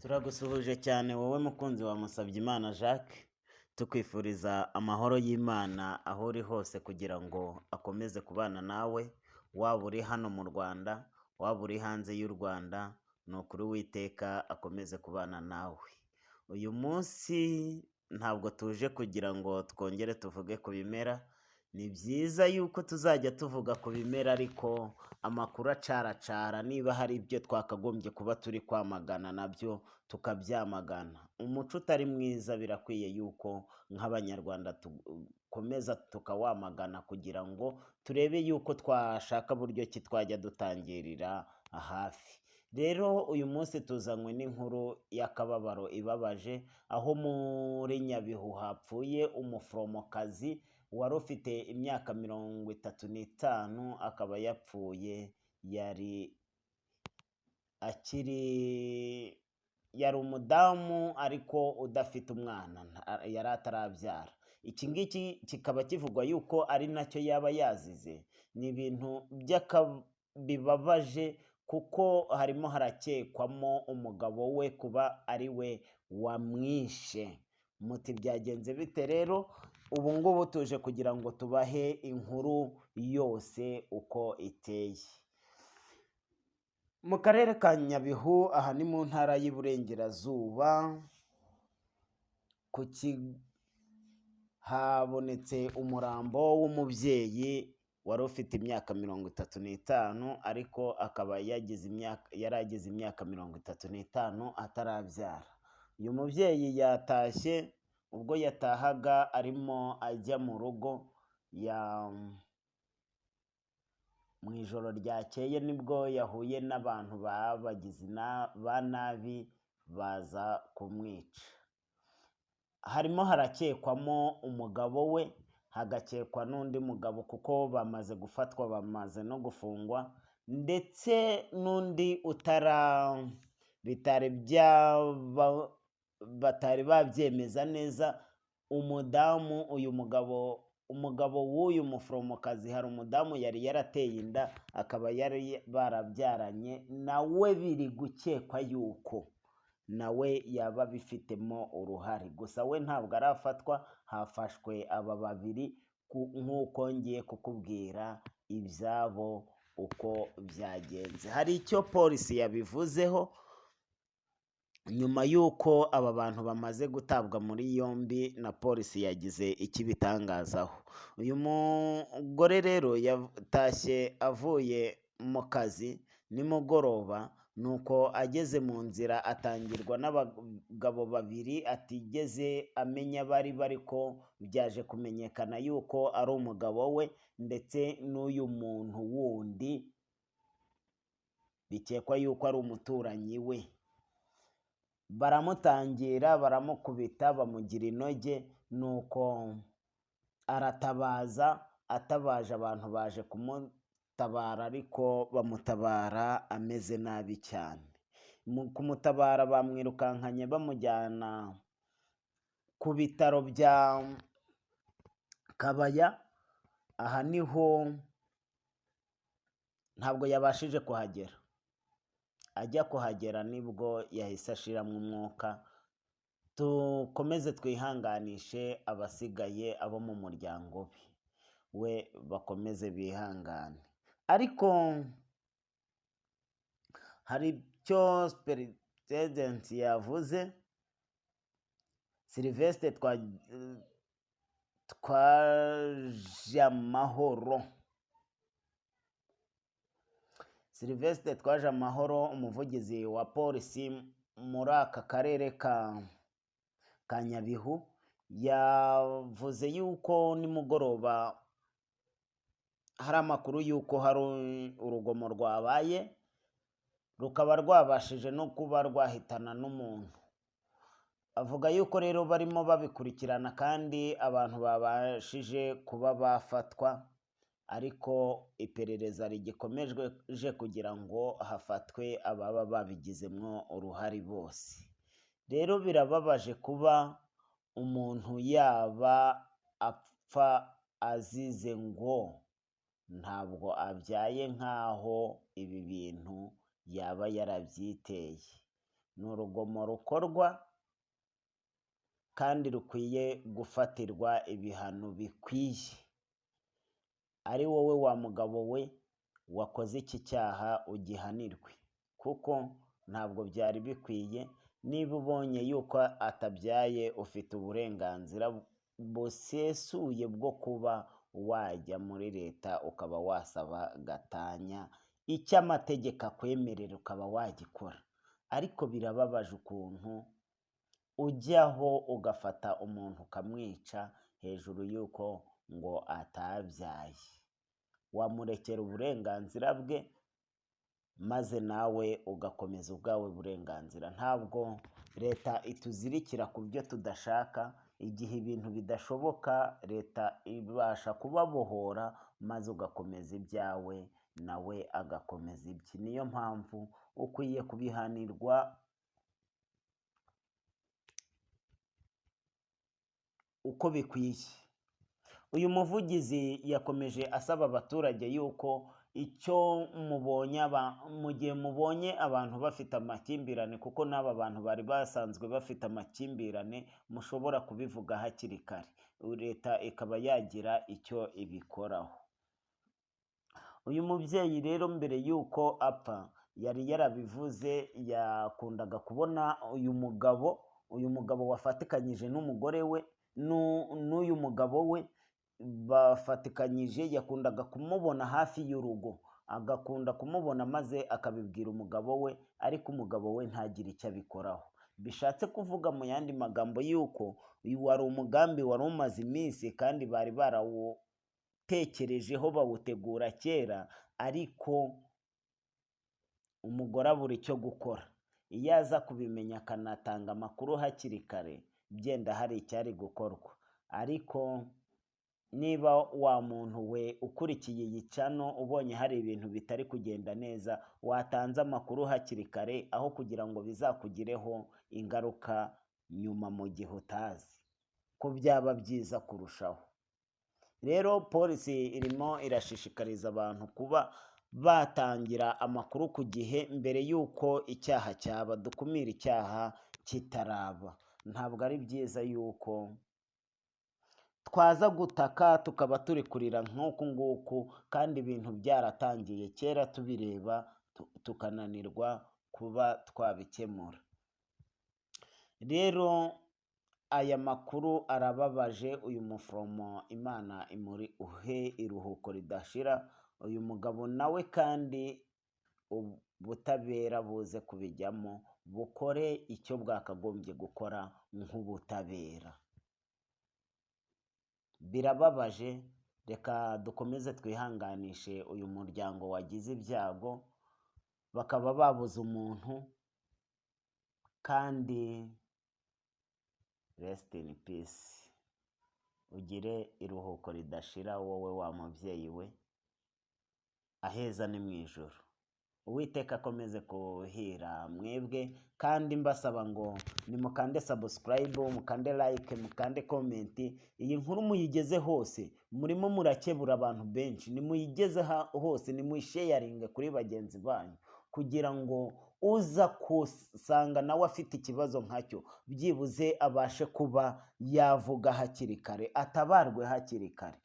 Turagusuhuje cyane wowe mukunzi wa Musabyimana Jacques, tukwifuriza amahoro y'Imana aho uri hose kugira ngo akomeze kubana nawe, waba uri hano mu Rwanda, waba uri hanze y'u Rwanda, ni ukuri Uwiteka akomeze kubana nawe. Uyu munsi ntabwo tuje kugira ngo twongere tuvuge ku bimera, ni byiza yuko tuzajya tuvuga ku bimera ariko amakuru acaracara niba hari ibyo twakagombye kuba turi kwamagana nabyo tukabyamagana. Umuco utari mwiza birakwiye yuko nk'Abanyarwanda dukomeza tukawamagana kugira ngo turebe yuko twashaka buryo ki twajya dutangirira hafi. Rero uyu munsi tuzanywe n'inkuru y'akababaro ibabaje, aho muri Nyabihu hapfuye umuforomokazi wari ufite imyaka 35, akaba yapfuye yari akiri yari umudamu ariko udafite umwana, yari atarabyara. Iki ngiki kikaba kivugwa yuko ari nacyo yaba yazize. Ni ibintu bibabaje kuko harimo harakekwamo umugabo we kuba ari we wamwishe. Muti byagenze bite rero? Ubu ngubu tuje kugira ngo tubahe inkuru yose uko iteye. Mu karere ka Nyabihu, aha ni mu ntara y'Iburengerazuba, ku habonetse umurambo w'umubyeyi wari ufite imyaka 35, ariko akaba yagize imyaka yari agize imyaka 35 atarabyara. Uyu mubyeyi yatashye, ubwo yatahaga arimo ajya mu rugo ya mu ijoro ryakeye nibwo yahuye n'abantu babagizi ba nabi baza kumwica. Harimo harakekwamo umugabo we, hagakekwa n'undi mugabo kuko bamaze gufatwa, bamaze no gufungwa, ndetse n'undi utara bitari byaba batari babyemeza neza. Umudamu uyu mugabo, umugabo w'uyu muforomokazi, hari umudamu yari yarateye inda akaba yari barabyaranye nawe, biri gukekwa yuko nawe yaba abifitemo uruhare. Gusa we ntabwo arafatwa, hafashwe aba babiri nk'uko ngiye kukubwira ibyabo uko byagenze. Hari icyo polisi yabivuzeho nyuma y'uko aba bantu bamaze gutabwa muri yombi, na polisi yagize icyo ibitangazaho. Uyu mugore rero yatashye avuye mu kazi nimugoroba, nuko ageze mu nzira atangirwa n'abagabo babiri atigeze amenya bari bari ko byaje kumenyekana yuko ari umugabo we ndetse n'uyu muntu wundi bikekwa yuko ari umuturanyi we. Baramutangira, baramukubita, bamugira inoge, nuko aratabaza. Atabaje abantu baje kumutabara, ariko bamutabara ameze nabi cyane. Mu kumutabara bamwirukankanye bamujyana ku bitaro bya Kabaya. Aha niho ntabwo yabashije kuhagera. Ajya kuhagera nibwo yahise ashiramo umwuka. Dukomeze twihanganishe abasigaye abo mu muryango we, bakomeze bihangane. Ariko hari icyo superintendent yavuze, Sylvestre Twajamahoro. Sylvestre Twajamahoro, umuvugizi wa polisi muri aka karere ka Nyabihu, yavuze yuko nimugoroba hari amakuru yuko hari urugomo rwabaye, rukaba rwabashije no kuba rwahitana n'umuntu. Avuga yuko rero barimo babikurikirana kandi abantu babashije kuba bafatwa, ariko iperereza rigikomeje kugira ngo hafatwe ababa babigizemo uruhare bose. Rero birababaje kuba umuntu yaba apfa azize ngo ntabwo abyaye, nk'aho ibi bintu yaba yarabyiteye. Ni urugomo rukorwa kandi rukwiye gufatirwa ibihano bikwiye. Ari wowe wa mugabo we wakoze iki cyaha, ugihanirwe, kuko ntabwo byari bikwiye. Niba ubonye yuko atabyaye, ufite uburenganzira busesuye bwo kuba wajya muri leta ukaba wasaba gatanya, icyo amategeko akwemerera ukaba wagikora. Ariko birababaje ukuntu ujyaho ugafata umuntu ukamwica hejuru y'uko ngo atabyaye. Wamurekera uburenganzira bwe, maze nawe ugakomeza ubwawe burenganzira. Ntabwo leta ituzirikira ku byo tudashaka. Igihe ibintu bidashoboka, leta ibasha kubabohora, maze ugakomeza ibyawe, nawe agakomeza ibye. Niyo mpamvu ukwiye kubihanirwa uko bikwiye. Uyu muvugizi yakomeje asaba abaturage yuko icyo mubonye, mu gihe mubonye abantu bafite amakimbirane, kuko n'aba bantu bari basanzwe bafite amakimbirane, mushobora kubivuga hakiri kare, leta ikaba yagira icyo ibikoraho. Uyu mubyeyi rero mbere y'uko apfa yari yarabivuze, yakundaga kubona uyu mugabo wafatikanyije n'umugore we, n'uyu mugabo we bafatikanyije, yakundaga kumubona hafi y'urugo, agakunda kumubona maze akabibwira umugabo we, ariko umugabo we ntagire icyo abikoraho. Bishatse kuvuga mu yandi magambo yuko uyu wari umugambi wari umaze iminsi, kandi bari barawutekerejeho bawutegura kera, ariko umugore abura icyo gukora. Iyo aza kubimenya akanatanga amakuru hakiri kare, byenda hari icyari gukorwa. Ariko niba wa muntu we ukurikiye iyi channel ubonye hari ibintu bitari kugenda neza, watanze amakuru hakiri kare, aho kugira ngo bizakugireho ingaruka nyuma mu gihe utazi ko byaba byiza kurushaho. Rero polisi irimo irashishikariza abantu kuba batangira amakuru ku gihe mbere y'uko icyaha cyaba. Dukumire icyaha kitaraba. Ntabwo ari byiza yuko twaza gutaka tukaba turi kurira nk'uku nguku, kandi ibintu byaratangiye kera tubireba, tukananirwa kuba twabikemura. Rero aya makuru arababaje. Uyu muforomo, Imana imuri uhe iruhuko ridashira. Uyu mugabo nawe kandi ubutabera buze kubijyamo, bukore icyo bwakagombye gukora nk'ubutabera. Birababaje. Reka dukomeze twihanganishe uyu muryango wagize ibyago, bakaba babuze umuntu, kandi rest in peace, ugire iruhuko ridashira wowe wa mubyeyi we, aheza ni mu ijoro. Uwiteka akomeze kuhira mwebwe, kandi mbasaba ngo nimukande subscribe, mukande like, mukande comment, iyi nkuru muyigeze hose. Murimo murakebura abantu benshi, nimuyigeze hose, nimuyisharinge kuri bagenzi banyu, kugira ngo uza kusanga nawe afite ikibazo nkacyo byibuze abashe kuba yavuga hakiri kare, atabarwe hakiri kare.